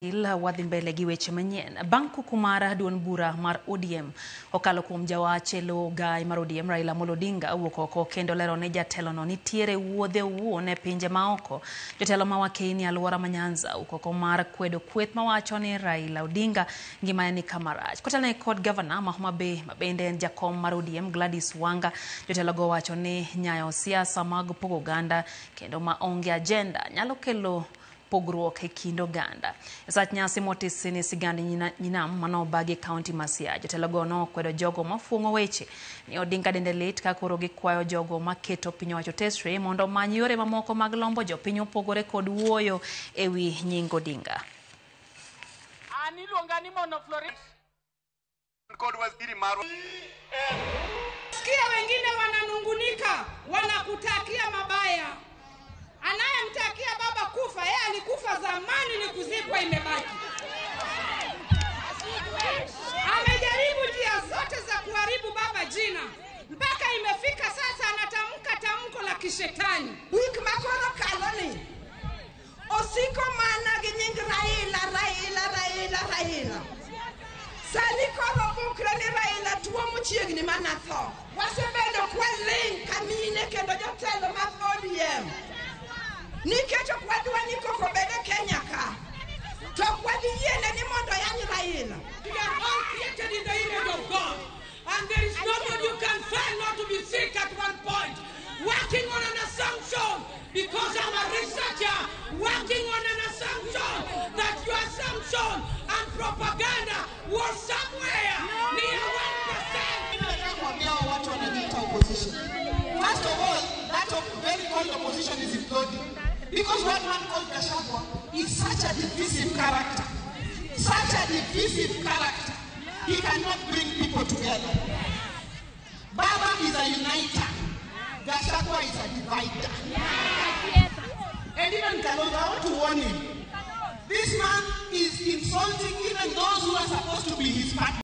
Wadhi mbele gi weche manyien. Bang' kuku mar duond bura mar ODM okalo kuom jawach e lo gai mar ODM Raila Amolo Odinga owuok oko kendo lero ni jatelono nitiere wuodhe owuon e pinje maoko. Jotelo ma wakeini alwora ma Nyanza owuok oko mar kwedo kweth mawacho ni Raila Odinga ngimane ni kama rach. Kotelne kod gavana ma Homa Bay ma bende en jakom mar ODM Gladys Wanga, jotelogo wacho ni nyayo siasa mag pogo oganda kendo ma onge agenda nyalo kelo pogruok e kind oganda. E sach nyasi motisi ni sigand Nyinam manobagi e kaunti ma Siaya, jotelogo nokwedo jogo mafuong'o weche ni Odinga dende lit ka koro gikwayo jogo maketo piny owacho tesre mondo omany yore mamoko mag lombo jopiny mopogore kod wuoyo e wi nying Odinga. An iluonga ni Mono Floris. Kod waziri marwa. Sikia wengine wananungunika, wanakutakia mabaya. Anayemtakia baba kufa, yeye alikufa zamani, ni kuzikwa imebaki. Amejaribu njia zote za kuharibu baba jina, mpaka imefika sasa anatamka tamko la kishetani. Wik makoro kaloni osiko mana gi nying Raila, Raila, Raila, Raila. Sani koro bukre ni Raila tuo mochiegni mana tho. Wasebedo kwaling' ka mine kendo jotelo mag ODM. Nikech ok wadwa ni koko bed e Kenya ka. To ok wadhi yiene ni mondo oyany Raila. We are all created in the image of God. And there is nobody who can fail not to be sick at one point. Working on an assumption, because I'm a researcher, working on an assumption that your assumption and propaganda was somewhere near 1%. Nataka kuambia hao watu wanajiita opposition. First of all, that of very old opposition is imploding. Because one man called Gachagua is such a divisive character. Such a divisive character. He cannot bring people together. Baba is a uniter. Gachagua is a divider. And even Kalonzo, I want to warn him.